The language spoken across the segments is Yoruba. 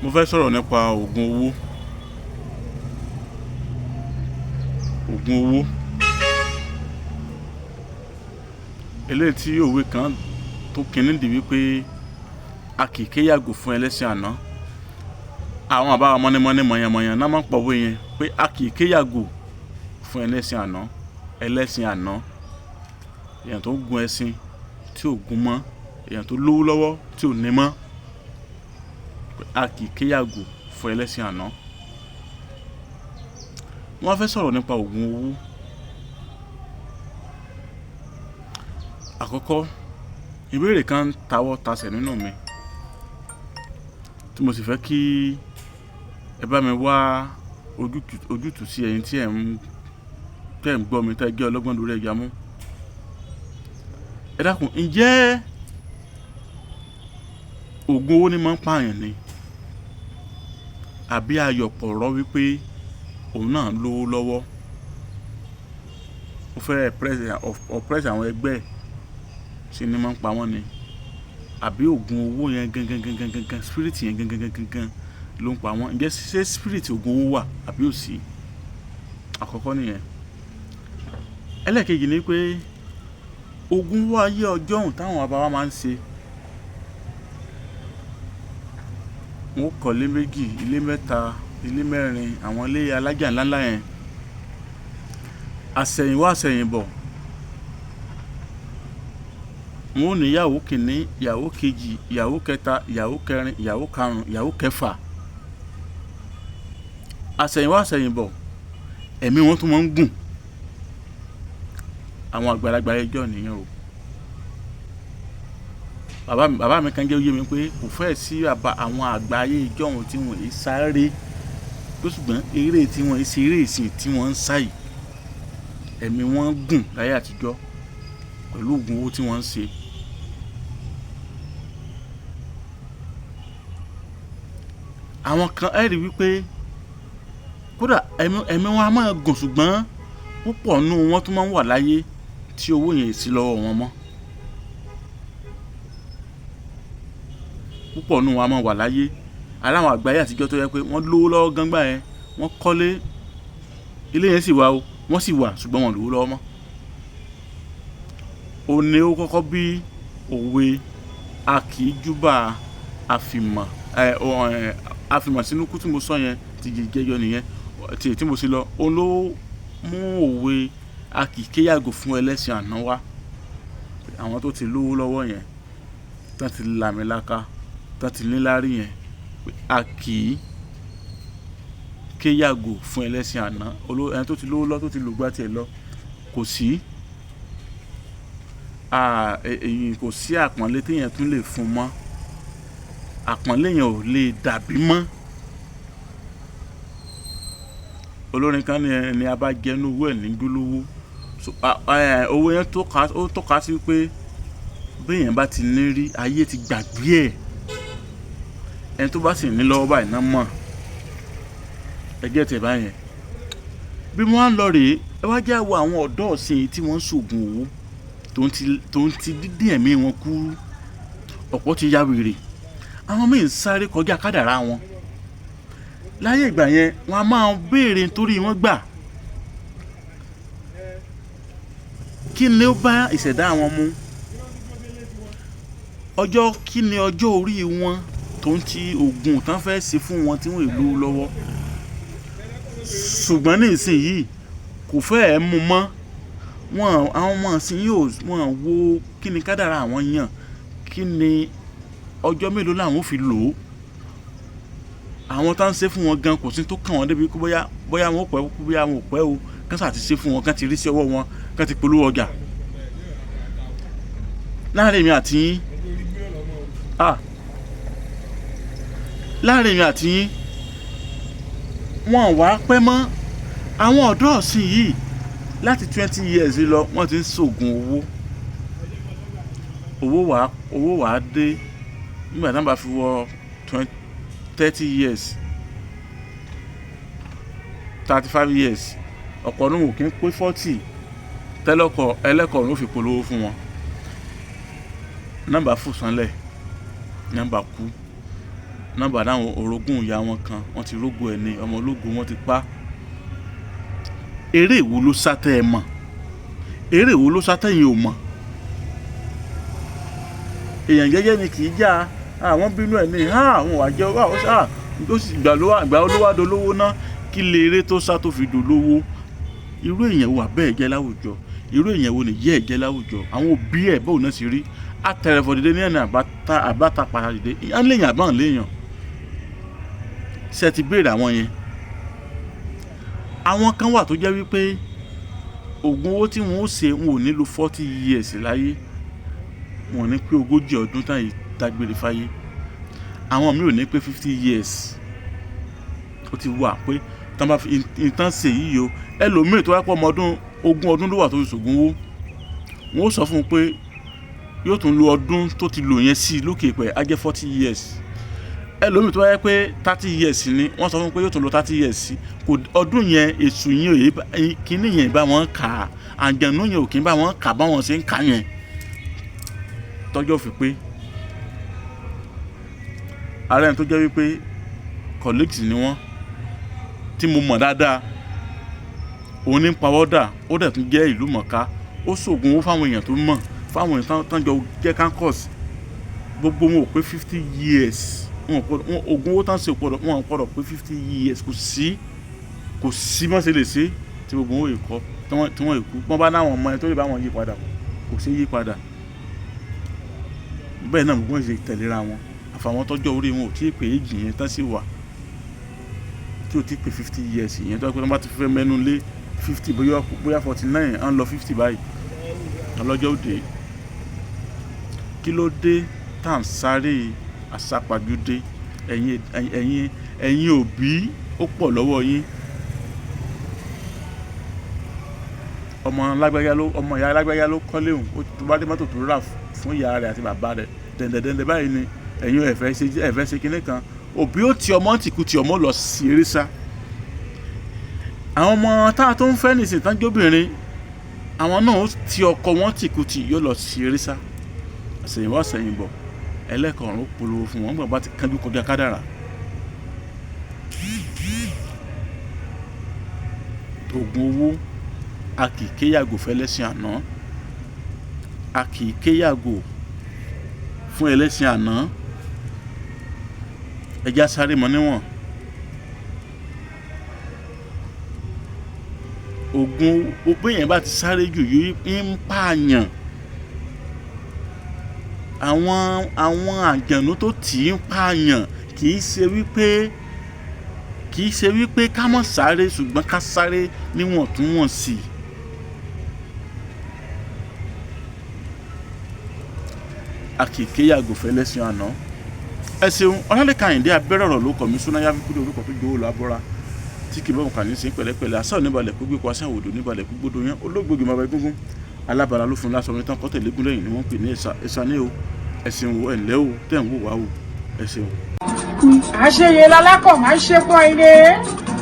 Mo fẹ́ sọ̀rọ̀ nípa òògùn owó. Òògùn owó. Eléyìí tí òwe kan tó kíní dì wípé a kì í ké yàgò fún ẹlẹ́sìn àná. Àwọn bàbá wa mọ́nímọ́ní mọ̀yànmọ̀yàn náà máa ń pọ̀wé yẹn pé a kì í ké yàgò fún ẹlẹ́sìn àná. Ẹlẹ́sìn àná. Èèyàn tó gun ẹṣin tí ò gun mọ́, èèyàn tó lówó lọ́wọ́ tí ò ní mọ́. A kì í ké yàgò fún ẹlẹ́sìn àná. Wọ́n fẹ́ sọ̀rọ̀ nípa òògùn owó. Àkọ́kọ́, ìbéèrè kan ń tawọ́ tasẹ̀ nínú mi tí mo sì fẹ́ kí ẹ bá mi wá ojútùú sí ẹ̀yin tí ẹ̀ ń, tí ẹ̀ ń gbọ́ mi, tí ẹ jẹ́ ọlọ́gbọ́n lórí ẹja mú. Ẹ dákun, ǹjẹ́ òògùn owó ni máa ń pààyàn ni? Àbí ayọ̀pọ̀ rọ́ wípé òun náà lówó lọ́wọ́? Ó fẹ́ oppress àwọn ẹgbẹ́ ẹ̀, ṣé ni máa ń pa wọ́n ni? Àbí òògùn owó yẹn gangan gangan gangan, spirit yẹn gangan gangan gangan ló ń pa wọ́n? Ǹjẹ́ ṣé spirit òògùn owó wà àbí ò sí? Àkọ́kọ́ nìyẹn. Ẹlẹ́ẹ̀kejì ni pé òògùn owó ayé ọjọ́ òun táwọn bàbá wa máa ń ṣe. Wọ́n ó kọ́lé méjì, ilé mẹ́ta, ilé mẹ́rin, àwọn ilé alájà ńlá ńlá yẹn. Àsẹ̀yìnwá àsẹ̀yìnbọ̀. Wọ́n ó ní ìyàwó kìíní, ìyàwó kejì, ìyàwó kẹta, ìyàwó kẹrin, ìyàwó karùn-ún, ìyàwó kẹfà. Àsẹ̀yìnwá àsẹ̀yìnbọ̀, ẹ̀mí wọn tún máa ń gùn. Àwọn àgbàlagbà ẹjọ́ nìyẹn o. Bàbá mi kan jẹ́ ó yé mi pé kò fẹ́ sí àbá àwọn àgbà ayé ìjọ òun tí wọ́n yìí sáré. Tó ṣùgbọ́n eré tí wọ́n ṣe eré ìsìn tí wọ́n ń sá yìí, ẹ̀mí wọn gùn láyé àtijọ́ pẹ̀lú òògùn owó tí wọ́n ń ṣe. Àwọn kan ẹ rí wípé kódà ẹ̀mí wọn a máa gùn ṣùgbọ́n púpọ̀ nínú wọn tún máa ń wà láyé tí owó yẹn sì lọ́wọ́ wọn mọ́. Púpọ̀ nínú wọn a máa wà láyé. Aláwọn àgbà ayé àtijọ́ tó jẹ́ pé wọ́n lówó lọ́wọ́ gan gbà yẹn, wọ́n kọ́lé, ilé yẹn sì wà o, wọ́n sì wà ṣùgbọ́n wọn ò lówó lọ́wọ́ mọ́. Ó ní ó kọ́kọ́ bí òwe a kì í júbà àfìmọ̀, àfìmọ̀ sínú kú tí mo sọ yẹn ti jẹjọ nìyẹn, tí mo sì lọ. Òun ló mú òwe a kì í ké yàgò fún ẹlẹ́sìn àná wá. Àwọn tó ti lówó lọ́wọ́ yẹn, tán ti làmìlaka, tán ti níláárí yẹn, a kì í ké yàgò fún ẹlẹ́sìn àná. Ẹni tó ti lówó lọ́, tó ti lògbà tí ẹ lọ, kò sí, èyí kò sí àpọ́nlé tí èèyàn tún lè fún mọ́. Àpọ́nlé yẹn ò lè dàbí mọ́. Olórin kan ní ẹni a bá jẹ inú owó ẹ̀ ní gbólówó. So, owó yẹn ó tọ́ka sí pé bí èèyàn bá ti ní rí, ayé ti gbàgbé ẹ̀. Ẹni tó bá sì ní lọ́wọ́ báyìí náà mọ̀. Ẹ get ẹ̀ báyẹn. Bí mo wá ń lọ rèé, ẹ wá jẹ́ wo àwọn ọ̀dọ́ ìsìn tí wọ́n ń ṣògùn owó tó ń ti dídín ẹ̀mí wọn kúrú. Ọ̀pọ̀ ti ya wèrè. Àwọn mìíràn ń sáré kọjá kádàrá wọn. Láyé ìgbà yẹn, wọ́n á máa béèrè nítorí wọ́n gbà. Kí ni ó bá ìṣẹ̀dá wọn mu? Ọjọ́ kí ni ọjọ́ orí wọn tó ń ti òògùn tán fẹ́ ṣe fún wọn tí wọ́n ò lówó lọ́wọ́? Ṣùgbọ́n ní ìsìn yìí kò fẹ́ ẹ mú mọ́. Wọ́n, àwọn ọmọ ìsìn yìí ò, wọ́n wo kí ni kádàrá àwọn yàn, kí ni ọjọ́ mélòó làwọn ó fi lò ó. Àwọn tó ń ṣe fún wọn gan kò sí tó kàn wọ́n débi pé bóyá wọn ò pẹ́, bóyá wọn ò pẹ́ o. Kán sá ti ṣe fún wọn, kán ti rí sí ọwọ́ wọn, kán ti polówó ọjà. Láàárín èmi àti yín, láàárín èmi àti yín, wọn ò wá pẹ́ mọ́. Àwọn ọ̀dọ́ ìsìn yìí láti 20 years lọ wọ́n ti ń ṣògùn owó. Owó wà dé nígbà tí wọ́n bá fi wọ 30 years, 35 years, ọ̀pọ̀ nínú wọn kì í pé 40. Tẹ́lọ̀kọ̀ ẹlẹ́kọ̀ọ́ ló fi polówó fún wọn. Nọ́mbà fò sánlẹ̀, nọ́mbà kú. Nọ́mbà náà orogún ìyá wọn kan, wọ́n ti rógo ẹ̀ ní ọmọ ológo, wọ́n ti pa. Eré ìwo ló sá tẹ́ ẹ mọ̀? Eré ìwo ló sá tẹ́yìn ò mọ̀? Èèyàn jẹ́jẹ́ ni kì í já. Àwọn bínú ẹ̀ ní àwọn wà jẹ́ ó sì gbà ló wà gbà olówó adolówó ná. Kí lè eré tó sá tó fi dolówó? Irú èèyàn wo àbẹ́ ẹ̀ jẹ́ láwùjọ? Irú èèyàn wo nìyẹ́ ẹ̀ jẹ́ láwùjọ? Àwọn òbí ẹ̀ báwo náà sì rí? Atẹ̀rẹ̀fọ̀ dìde ní ẹ̀nà àbáta padà dìde. Ìyá ń léèyàn àbá ń léèyàn. Ṣé ẹ ti béèrè àwọn yẹn? Àwọn kan wà tó jẹ́ wípé ògùn owó tí wọ́n ó ṣe wọn ò ní lo 40 years láyé. Wọn ò ní pé 40 ọdún tán yìí dágbére fáyé. Àwọn mi ò ní pé 50 years. Ó ti wà pé tán bá fi ìtàn ṣe yìí o. Ẹlòmíì tó wá pọ̀ ọmọ ọdún 20 ọdún ló wà tó fi ṣògùn owó. Wọ́n ó sọ fún un pé yóò tún lo ọdún tó ti lò yẹn sí lókè pẹ̀, á jẹ́ 40 years. Ẹlòmíì tó wá yẹ pé 30 years ni, wọ́n sọ fún un pé yóò tún lo 30 years sí. Kò ọdún yẹn, èṣù yẹn ò yé bá, kíní yẹn bá wọn kà á, àǹjẹ̀nú yẹn ò kí ń bá wọn kà bá wọn ṣe ń kà yẹn. Tọ́jọ́ fi pé ara ẹni tó jẹ́ wípé colleagues ni wọ́n tí mo mọ̀ dáadáa, òun ní pawọ́dà, ó dẹ̀ tún jẹ́ ìlú mọ̀ká, ó ṣògùn owó fáwọn èèyàn tó mọ̀, fáwọn èèyàn tán jọ jẹ́ campus. Gbogbo wọn ò pé 50 years. Wọn ò gbọdọ̀, wọn, ògùn owó tán ṣe ò gbọdọ̀, wọn ò gbọdọ̀ pé 50 years. Kò sí, kò sí bọ́n ṣe lè ṣe tí gbogbo wọn ò kọ́, tí wọ́n kú. Wọ́n bá náwọn ọmọ ẹni tó lè bá wọn yí padà, kò ṣe yí padà. Bẹ́ẹ̀ náà gbogbo wọn ṣe tẹ̀léra wọn. Àfàwọn tọ́jọ́ orí wọn ò tí ì pé èjì yẹn tán sì wà, tí ò tí ì pé 50 years yẹn. Tó jẹ́ pé wọ́n bá ti fẹ́ mẹ́nu lé 50, bóyá 49, à ń lọ 50 báyìí. Ọlọ́jọ́ òde. Kí ló dé tá à ń sáré àsápajúdé? Ẹ̀yin òbí ó pọ̀ lọ́wọ́ yín. Ọmọ lágbájá ló, ọmọ ìyá lágbájá ló kọ́lé òun. Ó tó bá dé mọ́tò tó rà fún ìyá rẹ̀ àti bàbá rẹ̀. Dẹ̀ndẹ̀dẹ̀ndẹ̀ báyìí ni ẹ̀yin ò fẹ́ ṣe, ẹ fẹ́ ṣe kíní kan. Òbí ó ti ọmọ tìkú ti ọmọ lọ sí eré sá. Àwọn ọmọ tá a tó ń fẹ́ nìsín tán jóbìnrin, àwọn náà ó ti ọkọ wọn tìkú tì yóò lọ sí eré sá. Àṣẹ̀yìnwá àṣẹ̀yìnbọ̀, ẹlẹ́kọ̀ọ́rùn ó polówó fún wọn nígbà bá ti kánjú kọjá kádàrá. Ògùn owó, a kì í kéyàgò fún ẹlẹ́sìn àná. A kì í kéyàgò fún ẹlẹ́sìn àná. Ẹ já sáré mọ́ níwọ̀n. Ògùn owó, bí èèyàn bá ti sáré jù yóò ń pààyàn. Àwọn àjànú tó tì í ń pààyàn kì í ṣe wípé, kì í ṣe wípé ká má sáré, ṣùgbọ́n ká sáré níwọ̀ntúnwọ̀nsì. A kì í kéyàgò fún ẹlẹ́sìn àná. Ẹ ṣeun. Ọlálẹ́kan Àyìndé abẹ́rẹ́ ọ̀rọ̀ ló kọ̀ mí súná yá fíkúdé orúkọ tó gbowó lọ abọ́ra tí kì í bá wọn kà ní sí pẹ̀lẹ́pẹ̀lẹ́. Àṣà oníbalẹ̀ kó gbé kó aṣá òdò oníbalẹ̀ kó gbódò yẹn. Olóògbé máa bá egúngún. Alábàárà ló fún lásán orin tán kọ́ tẹ̀lé gúnlẹ̀ yìí ni wọ́n ń pè ní ẹ̀sà ní o. Ẹ ṣeun o, ẹ̀ ǹlẹ́ o, tẹ̀ ń wò wá o. Ẹ ṣeun. Àṣeyẹ lalákọ̀ máa ń ṣe pọ̀ ire.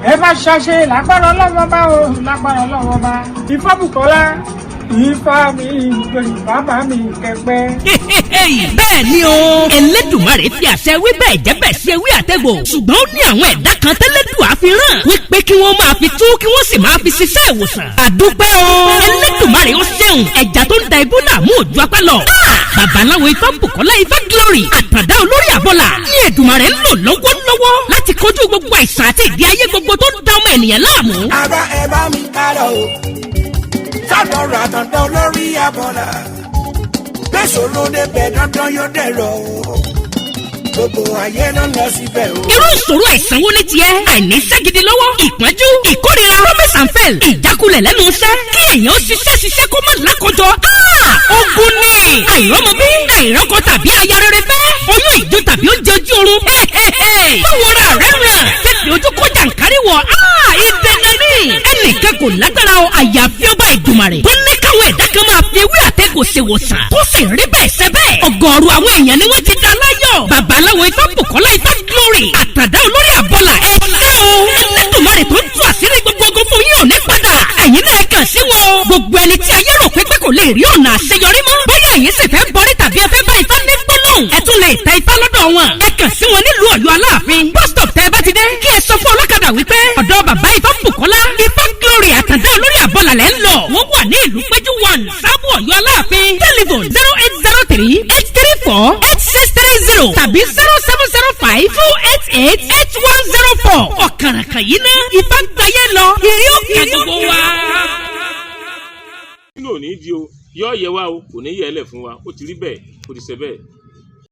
Ẹ bá ṣàṣe lágbára Ọlọ́run bá o, lágbára Ọlọ́run bá. Ifábùkọ́lá, Ifá mi ìgbẹ̀yìn bàbá mi kẹpẹ́. Bẹ́ẹ̀ ni o, Ẹlẹ́dùmarè fi àṣẹ wí bẹ́ẹ̀ jẹ́ bẹ́ẹ̀ ṣe wí àtẹ̀gbò. Ṣùgbọ́n ó ní àwọn ẹ̀dá kan tẹ́lẹ̀dùn àfihàn wípé kí wọ́n máa fi tú kí wọ́n sì máa fi ṣiṣẹ́ ìwòsàn. Àdúpẹ́ o, Ẹlẹ́dùmarè ó ṣeun, ẹja tó ń da ibú náà mú òjò apá lọ. Babaláwo Ifábùkọ́lá Ifá Glory, àtàndá olórí àbọ̀là ní Ẹ̀dùmarè ń lò lọ́wọ́lọ́wọ́ láti kojú gbogbo àìsàn àti ìdí ayé gbogbo tó ń da ọmọ ènìyàn láàmú. Ara ẹ bá mi ká lọ o, sọ́dọ̀ àtàndá olórí àbọ̀là. Gbèsòrò débẹ̀ dandan yóò dẹ̀rọ̀ o. Gbogbo ayé ló lọ síbẹ̀ o. Irú ìṣòro àìsàn wo ni tiẹ̀? Àìníṣẹ́ gidi lọ́wọ́, ìpọ́njú, ìkórira, promise and fail, ìjákulẹ̀ lẹ́nu iṣẹ́, kí èèyàn ṣiṣẹ́ ṣiṣẹ́ kó má lákòjọ. Ogun ni àìrọ́mọbí, àìrọ́kọ tàbí aya rere fẹ́, oyún ìjó tàbí oúnjẹ ojú oorun. Báwo ra rẹ̀ ràn? Fífi ojú kó jàǹkárí wọ̀. Ìdènà ni. Ẹnìkan kò lágbára o, àyàfi ọba Èdùmàrè. Tó ní káwọn ẹ̀dá kan máa fi ewé àtẹ̀gùn ṣèwòsàn. Tó sì rí bẹ́ẹ̀ ṣe bẹ́ẹ̀. Ọ̀gọ̀ọ̀rọ̀ àwọn èèyàn ni wọ́n ti dá láyọ̀. Babaláwo Ifábùkọ́lá Ifá Glory, àtàndá olórí àbọ̀là ẹ ṣé o. Ẹlẹ́dùmarè tó ń tú àṣírí gbogbo ogun fún yín ò ní padà. Ẹ̀yin náà kàn sí wọn. Gbogbo ẹni tí ayé rò pé kò lè rí ọ̀nà àṣeyọrí mọ́. Bóyá ẹ̀yin sì fẹ́ bọrí tàbí ẹ fẹ́ bá Ifá ní gbólóhùn. Ẹ tún lè tẹ Ifá lọ́dọ̀ wọn. Ẹ kàn sí wọn nílùú Ọ̀yọ́ Aláàfin. wípé ọ̀dọ̀ bàbá Ifábùkọ́lá Ifá Glory Àtàndá olórí àbọ̀làlẹ̀ ń lọ. Wọ́n wà ní ìlú Péjú 1, Sábò Ọ̀yọ́ Aláàfin. Telephone 08038348630 tàbí 07052888104. Ọ̀kàràkàn yìí ná Ifá gbayé lọ, ìrí òkè gbogbo wa. Nínú òní di o, yọ yẹ wa o, kò ní yẹ ẹ lẹ fún wa. Ó ti rí bẹ́ẹ̀, ó ti ṣe bẹ́ẹ̀.